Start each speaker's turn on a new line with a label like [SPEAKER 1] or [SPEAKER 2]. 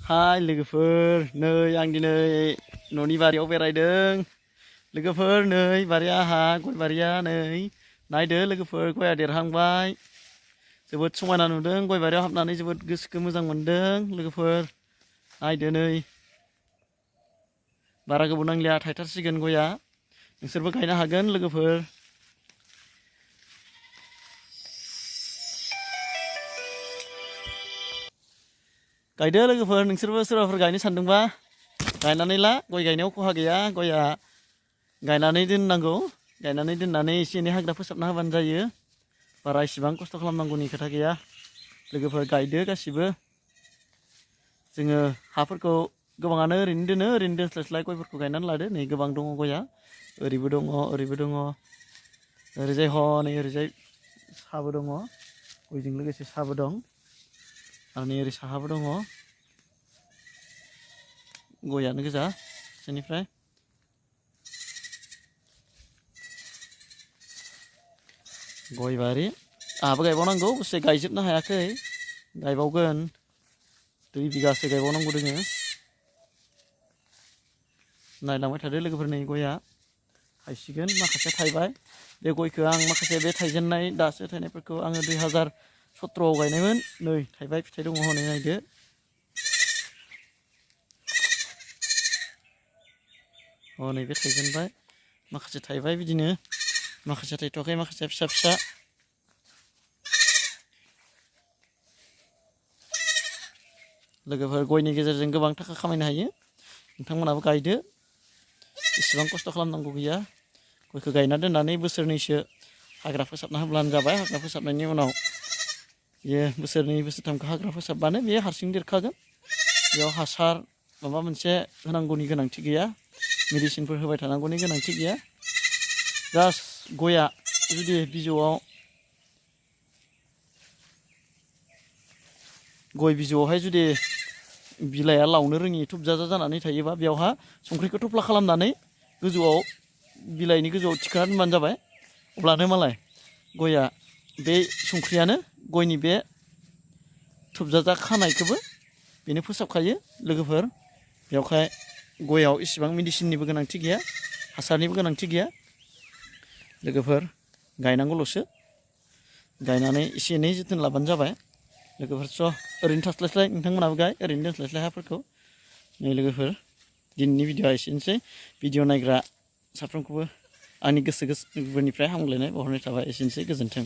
[SPEAKER 1] Hai लोगोफोर नै आं दिनै न'नि बारियाव बेरायदों लोगोफोर नै बारिया आंहा गय बारिया नै नायदो लोगोफोर गया देरहांबाय जोबोद समायना नुदों गय बारियाव हाबनानै जोबोद गोसोखौ मोजां मोनदों लोगोफोर नायदो नै बारा गोबाव नांलिया थायथारसिगोन गया नोंसोरबो गायनो हागोन लोगोफोर गायदो लोगोफोर नोंसोरबो सोरबाफोर गायनो सानदोंबा गायनानै ला गय गायनायाव खहा गैया गया गायनानै दोननांगौ गायनानै दोननानै एसे एनै हाग्रा फोसाबना होबानो जायो बारा इसेबां खस्थ' खालामनांगौनि खोथा गैया लोगोफोर गायदो गासिबो जोङो हाफोरखौ गोबाङानो ओरैनो दोनो ओरैनो दोनस्लायस्लाय गयफोरखौ गायनानै लादो नै गोबां दङ गया ओरैबो दङ ओरैजाय हनै ओरैजाय साबो दङ गयजों लोगोसे साबो दं आरो नै ओरै साहाबो दङ गयानो गोजा बिनिफ्राय गय बारि आहाबो गायबावनांगौ दसे गायजोबनो हायाखै गायबावगोन 2 बिगासो गायबावनांगौ दोङो नायलांबाय थादो लोगोफोर नै गया थायसिगोन माखासे थायबाय बे गयखौ आं माखासे बे थायजेननाय दासो थायनायफोरखौ आङो 2017आव गायनायमोन नै थायबाय फिथाइ दङ हनै नायदो हनै बे थायजेनबाय माखासे थायबाय बिदिनो माखासे थायथ'वाखै माखासे फिसा फिसा लोगोफोर गयनि गेजेरजों गोबां थाखा खामायनो हायो नोंथांमोनाबो गायदो इसेबां खस्थ' खालामनांगौ गैया गयखौ गायना दोननानै बोसोरनैसो हाग्रा फोसाबना होब्लानो जाबाय हाग्रा फोसाबनायनि उनाव बियो बोसोरनै बोसोरथामखौ हाग्रा फोसाबबानो बियो हारसिं देरखागोन बेयाव हासार माबा मोनसे होनांगौनि गोनांथि गैया मेडिसिनफोर होबाय थानांगौनि गोनांथि गैया जास्ट गया जुदि बिजौआव गय बिजौआवहाय जुदि बिलाइया लावनो रोङि थुबजाजा जानानै थायोबा बेयावहा संख्रिखौ थफ्ला खालामनानै गोजौआव बिलाइनि गोजौआव थिखांना दोनबानो जाबाय अब्लानो मालाय गया बे संख्रियानो गयनि बे थुबजाजा खानायखौबो बेनो फोसाबखायो लोगोफोर बेवहाय गयाव इसेबां मेडिसिननिबो गोनांथि गैया हासारनिबो गोनांथि गैया लोगोफोर गायनांगौल'सो गायनानै एसे एनै जोथोन लाबानो जाबाय लोगोफोर स' ओरैनो थास्लायस्लाय नोंथांमोनाबो गाय ओरैनो दोनस्लायस्लाय हाफोरखौ नै लोगोफोर दिनैनि भिडिअ'आ एसेनोसै भिडिअ' नायग्रा साफ्रोमखौबो आंनि गोसो गोरबोनिफ्राय हामग्लायनाय बावहरनाय थाबाय एसेनोसै गोजोन्थों।